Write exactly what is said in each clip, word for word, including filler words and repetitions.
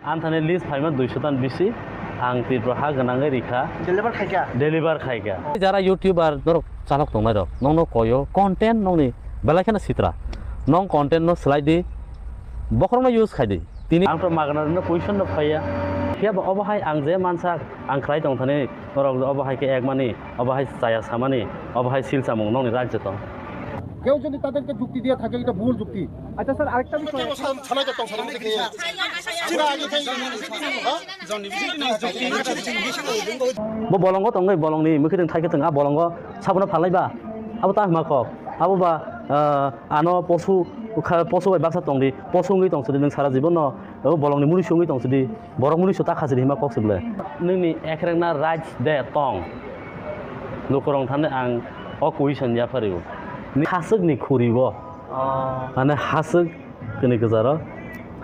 Anthani list phaima duiso tan bisi, ang Tripura ha gwnangwi rikha. Deliver khaikha? Deliver khaikha. Jara YouTuber norok chalok tongnai rok, nokno koyo content nokni belai kheno sitra. Nong content no slai di, bokhorokno use khai di. Tini ang to magana rwno question no phaiya. Phiya ba obo hai ang je mansa ang khlai tong thani norok obo hai khe ekmani, obo hai chaya samani, obo hai sil samung nokni rajyo to. কেউ যদি তাদেরকে যুক্তি দিয়ে থাকে, এটা ভুল যুক্তি। আচ্ছা স্যার, আরেকটা বিষয়। Bo bolongo tongwi bolongni mwkhwtwng thaikhe thwng a bolongo sabono phalnai ba? Abo ta hwnma kok? Abo ba, ah, ano posu kha, posu bai baksa tongdi, posu wngwi tongsidi nwng sara jibonno, o bolongni muli songwi tongsidi, borok muli so ta khasidi hima kok se bwle. Nini ekrekna rights de tong. Lukurong thani ang o question yaphario. Ni haswkni khuri bo. Oh. Mane haswk kini kwcharo.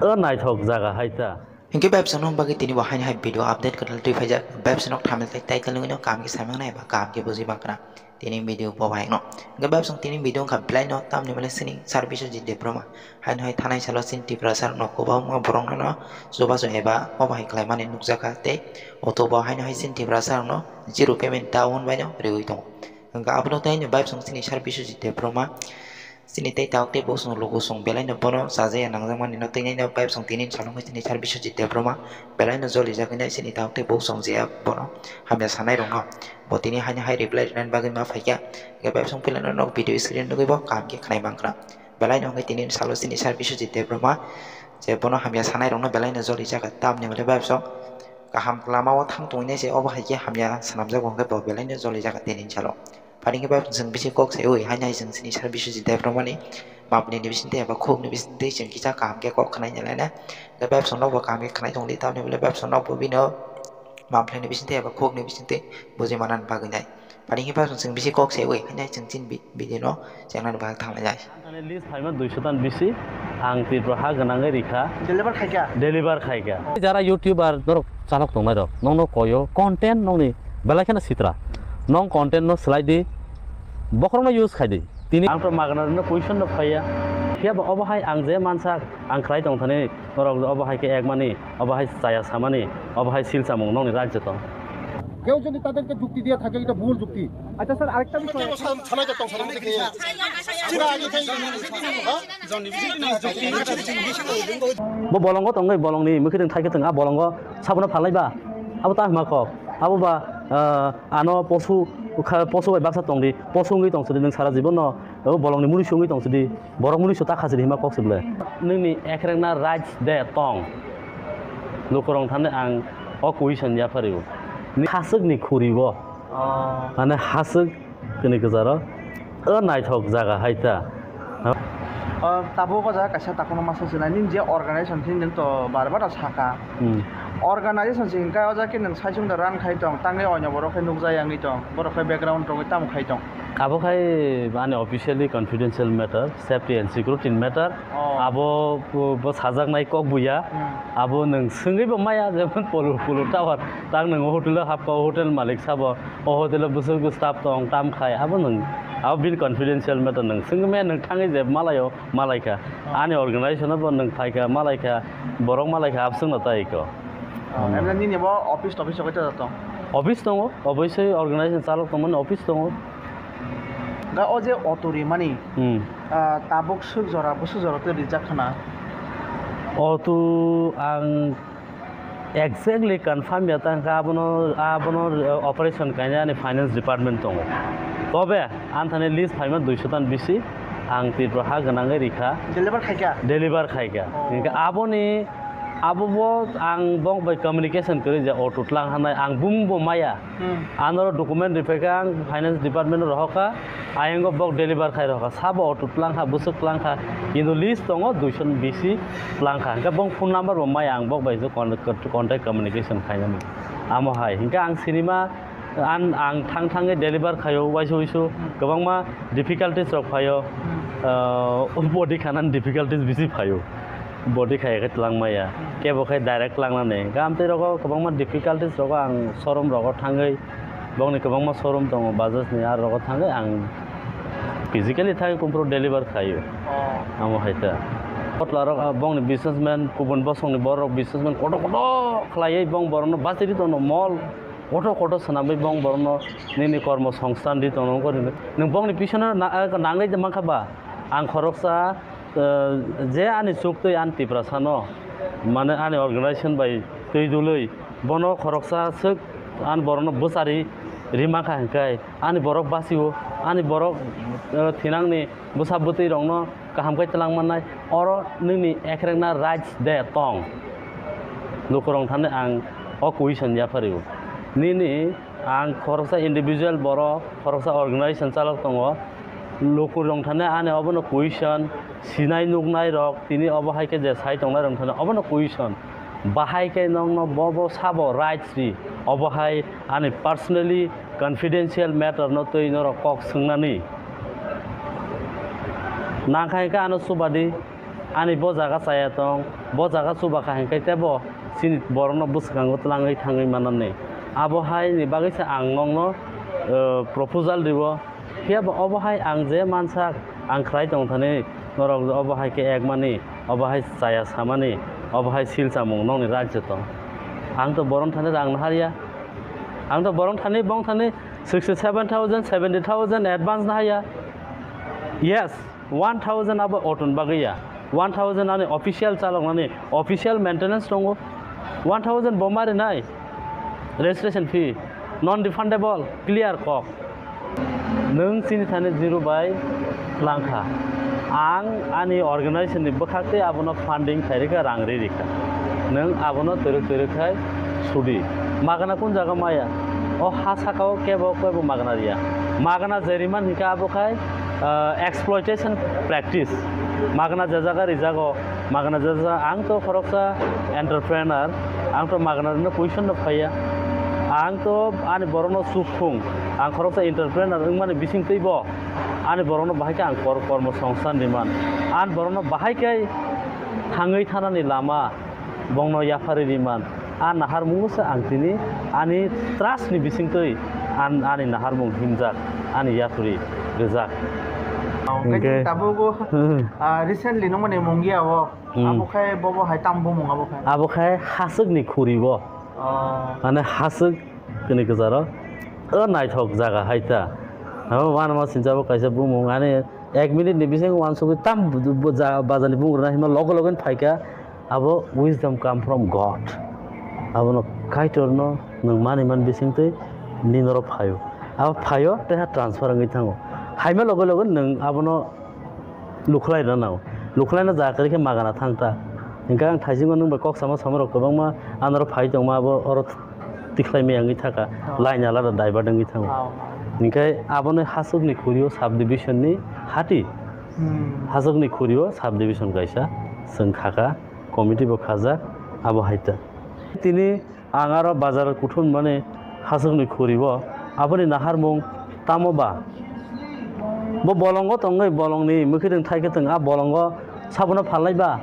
O naithok jaga hai ta. Hinkhe bai bwswk nokni bagwi tini bo haino hai video update kwtal twi phaijak. Bai bwswk nok thamle tei title wngwi no kaham khe sai mangnai eba kaham khe bujui mankha. Tini video bo bai no. Hinkhe bai bwswk tini video wngkha belai no tamni mane sini Sir Biswajit Debbarma. Haino hai thanai salo chini Tiprasa rokno kwbangma borok no chubachu eba obo hai khlaimani nukjakha tei auto bo haino hai chini Tiprasa rokno zero payment down bai no riwi tongo. Hinkhe abono tei haino bai bwswk chini Sir Biswajit Debbarma. Chini tei tabuk tei bosong lukusong belai no bono chajaya nangjakmani no tei nai no bai bwswng tini salong hai chini Sir Biswajit Debbarma belai no jolijak hinai chini tabuk tei bosong je bono hamya sanai rok no bo tini haino hai reply rinani bagwi ma phaikha. Hinkhe bai bwswng puila no nok video screen nugwi bo kaham khe khnai mankha. Belai no hwnkhe tini salo chini Sir Biswajit Debbarma je bono hamya sanai rok no belai no jolijak tamni hwnkhe bai bwswng kaham lama o thang tongwi nai se obo hai khe hamya swnamjak bo hwnkhe bo belai no jolijak tini salo. Phaini khe bai chwng bisi kok sai oi, haino hai chwng chini Sir Biswajit Debbarmani mapni ni bisingtwi eba khukni bisingtwi chwng kisa kaham khe kok khwnai nai laina. Tei bai bwswk nokbo kaham khe khwnai tongdi, tamni bwle bai bwswk nokbo bino mapni ni bisingtwi eba khukni bisingtwi bujui manani bagwi nai. Phaini khe bai chwng bisi kok sai oi, haino hai chwng chini bi-, video no chengnani bagwi thang lainai. Anthani list phaima duiso tan bisi, ang Tripura ha gwnangwi rikha. Deliver khaikha? Deliver khaikha. Jara YouTuber norok chalok tongnai rok, nokno koyo content nokni belai kheno sitra. Nong content no slai di, bokhorokno use khai di. Tini ang to magana rwno question no phaiya. Phiya ba obo hai ang je mansa ang khlai tong thani, norok obo hai khe ekmani, obo hai chaya samani, obo hai sil samung nokni rajyo to. কেউ যদি তাদেরকে যুক্তি দিয়ে থাকে, এটা ভুল যুক্তি। আচ্ছা স্যার, আরেকটা বিষয়। Bo bolongo tongwi bolongni mwkhwtwng thaikhe thwng a bolongo sabono phalnai ba? Abo ta hwnma kok? Abo ba, ah, ano posu kha, posu bai baksa tongdi, posu wngwi tongsidi nwng sara jibonno, o bolongni muli songwi tongsidi, borok muli so ta khasidi hima kok se bwle. Nini ekrekna rights de tong. Lukurong thani ang o question yaphario. Ni haswkni khuri bo. Oh. Mane haswk kini kwcharo. O naithok jaga hai ta. O, tabuk o jaga kaisa takhukno masa sinai, nini je organization thini nwng to bar bar saka. Hmm. Organization se hinkhe o jaga khe nwng saichung da run khai tong, tangwi oino borok khe nukjaya wngwi tong, borok khe background rwngwi tamo khai tong. Abo khai ani officially confidential matter, safety and security matter. Oh. Abo bo, bo sajaknai kok buya. Hmm. Abo nwng swngwi bo maya, jemon Polo, Polo Tower. Tang nwng o hotel o hapkha, o hotel malik sabo, o hotel o bwswk staff tong, tam khai. Abo nwng, abo bini confidential matter, nwng swngwi maya, nwng thangwi je malaio, malaikha. Oh. Ani organization o bo nwng phaikha, malaikha, borok malaikha, abswk no tai kho. Oh, hmm. Emne nini bo office tophis o kaisa tong? Office tongo, obviously organization chalok tongmani office tongo. Ga o je auto rimani, hmm, ah, tabuk swk jora, bwswk jora tei rijak khna? Auto ang exactly confirm ya tang kha, abono, abono, uh, operation kainai ani finance department tongo. Tobe anthani list phaima duiso tan bisi, ang Tripura ha gwnangwi rikha. Deliver khaikha? Deliver khaikha. Oh. Hinkhe aboni, abo bo ang bok bai communication kwrwi je auto tlang hanai, ang bumung bo maya. Hmm. Anoro document riphaikha ang finance department rohorkha, ayang o bok deliver khai rohorkha, sabo auto tlangkha, bwswk tlangkha, kintu list tongo duiso bisi tlangkha, hinkhe bong phone number bo maya ang bok bai contact, contact communication khainani. Amo hai, hinkhe ang sinima, an, ang thang thangwi deliver khaio, waisa wuisu kwbangma difficulties rok phaio, uh, body khanani difficulties bisi phaio. Body khai khe twlang maya, kebo khai direct twlang nani. Hinkhe amtwi rogo kwbangma difficulties rogo ang showroom rogo thangwi, bokni kwbangma showroom tongo Bajaj ni, aro rogo thangwi ang physically thangwi kumphuru deliver khaio. Oh. Amo hai ta. Potlarok, ah, bongni businessman, kubun bosongni borok businessman kotor kotor khlaiwi bong borokno bachiri tono mall kotor kotor swnamwi bong borokno nini kormo songsthan di tono wngkha. Nwng bongni pisono na-, ah, nangwi mankha ba? Ang khoroksa, ah, je ani chuktwi ani Tiprasano, mane ani organization bai twi dului bono khoroksa swk ani borokno bwchari ri mankha hwnkhe ani borok basio, ani borok, ah, thinangni bwsa bwtwi rokno kaham khe twlang mannai, oro nini ekrekna rights de tong? Lukurok thani ang o question yaphario. Nini ang khoroksa individual borok, khoroksa organization chalok tongo. Lukurok thani ani obono question, sinai nuknai rok, tini obo hai khe je sai tongnai rok thani obono question. Bahai khe nokno bo bo sabo rights ri, obo hai ani personally confidential matter no twi norok kok swngnani. Nangkha hwnkhe ano chubadi, ani bo jaga chaya tong, bo jaga chubakha hwnkhe tebo chini borokno bwskango twlangwi thangwi manani. Abo haini bagwi se ang nokno, eh, proposal riwo. Phiya bo obo hai ang je mansak ang khlai tong thani, norok obo hai khe ekmani, obo hai chaya samani, obo hai sil chamung nokni right joto. Ang to borom thani rang naharya. Ang to borom thani bong thani sixty seven thousand, seventy thousand advance naharya. Yes, one thousand abo auto ni bagwi ya. One thousand ani official chaloknani, official maintenance tongo. One thousand bo ma rinai. Registration fee, non refundable, clear kok. Nwng chini thani zero bai twlang kha. Ang ani organization ni bwkhak tei abono funding khai rikha, rang ri rikha. Nwng abono twrwk twrwk khai sudi. Magana kun jaga maya? O ha saka o kebo kebo magana riya. Magana je riman hinkhe abo khai, ah, exploitation practice. Magana je jaga rijago, magana je jaga, ang to khoroksa entrepreneur, ang to magana rino question no phaiya. Ang to ani borokno sukphung, ang khoroksa entrepreneur wngmani bisingtwi bo ani borokno bahai khe ang kor-, kormo songsan riman. Ani borokno bahai khe thangwi thanani lama bongno yaphari riman. A naharmungo se ang tini ani trust ni bisingtwi an-, ani naharmung himjak, ani yapri rijak. Hingke tabuk, hmm, ah, recently nungmani mungia o, hmm, abo khai bobo hai tam bumung abo khai? Abo khai haswk ni khuri bo. Oh. Mane haswk kini kwcharo. O naithok jaga hai ta. Abo wanama sinchabo kaisa bumung ani ek minute ni bising wansugwi tam bu-, bu-, ja-, bazar ni bungrwna hima logo logo phaikha. Abo wisdom come from God. Abono Kaitorno nwng mani man bisingtwi nini norok phaio. Abo phaio, tei ha transfer wngwi thango. Haima loge loge nwng abono lukhlai rwna nango. Lukhlaina jaga kwrwi khe magana thang ta. Hinkhe ang thaisingo nwng bai kok sama sama rok kwbangma anoro phai tongma abo oro tikhlai maya wngwi thaka, oh, line alada divert wngwi thango. Oh. Hinkhe aboni hasukni khuri o subdivision ni hati. Hmm. Hasukni khuri o subdivision kaisa chwng khaka, committee bo khajak, abo hai ta. Tini ang aro bazar kuthum mani hasukni khuri o, aboni naharmung tamo ba? Bo bolongo tongwi bolongni mwkhwtwng thaikhe twng a bolongo sabono phalnai ba?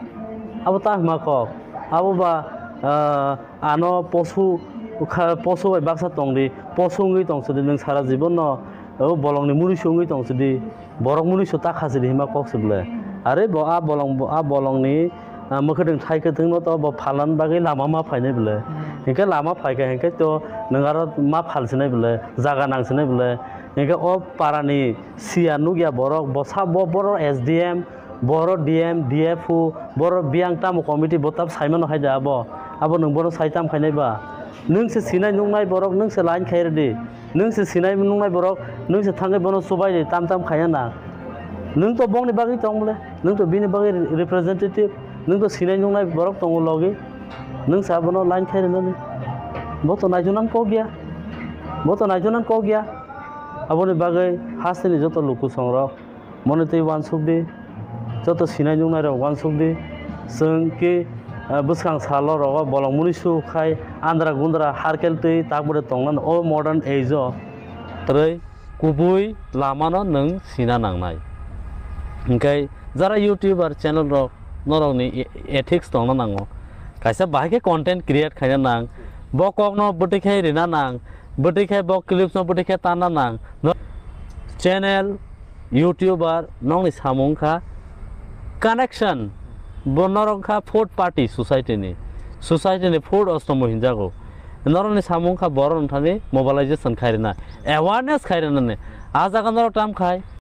Abo ta hima kok. Abo ba, ah, ano posu kha-, posu bai baksa tongdi, posu wngwi tongsidi nwng sara jibonno, o bolongni murisu wngwi tongsidi, borok murisu ta khasidi hima kok se bwle. Are bo a bolong, bo a bolongni, ah, mwkhwtwng thai kwthwngno to bo phalan bagwi lama ma phainai bwle. Hmm. Hinkhe lama phaikha hinkhe to nwng aro ma phalsinai bwle, jaga nangsinai bwle. Hinkhe o parani siya nukya borok, bo sa bo borok S D M, Boro D M, D F O, boro biyang tamo committee bo tab saimano hai da abo. Abo nwng bono sai tam khainai ba? Nwng se sinai nuknai borok, nwng se line khai rwdi. Nwng se sinai nuknai borok, nwng se thangwi bono chubai di, tam tam khaiya na. Nwng to bongni bagwi tong bole, nwng to bini bagwi representative, nwng to sinai nuknai borok tongo logi. Nwng se abono line khai rwnani. Bo to naichunang kok ya. Bo to naichunang kok ya. Aboni bagwi hasteni joto lukusongrok. Moni twi uansuk di, joto sinai nuknai rok uansuk di, chwng ki, ah, bwskang salo rogo bolong muni su khai andra gundra harkel twi tak bwrwi tongmani o modern age o. Trei kubui lama no nwng sina nangnai. Hinkhe jara YouTuber channel rok norok ni e-, ethics tongna nango. Kaisa bahai khe content create khaina nang, bo kok no bwtwi khe rina nang, bwtwi khe bo clips no bwtwi khe tanna nang. No-, channel, YouTuber, nokni samung kha connection. Bo norok kha fourth party society ni, society ni fourth ostomo hinjago. Norok ni samung kha borok nokthani mobilization khairina, awareness khairinani. A jaga norok tam khai,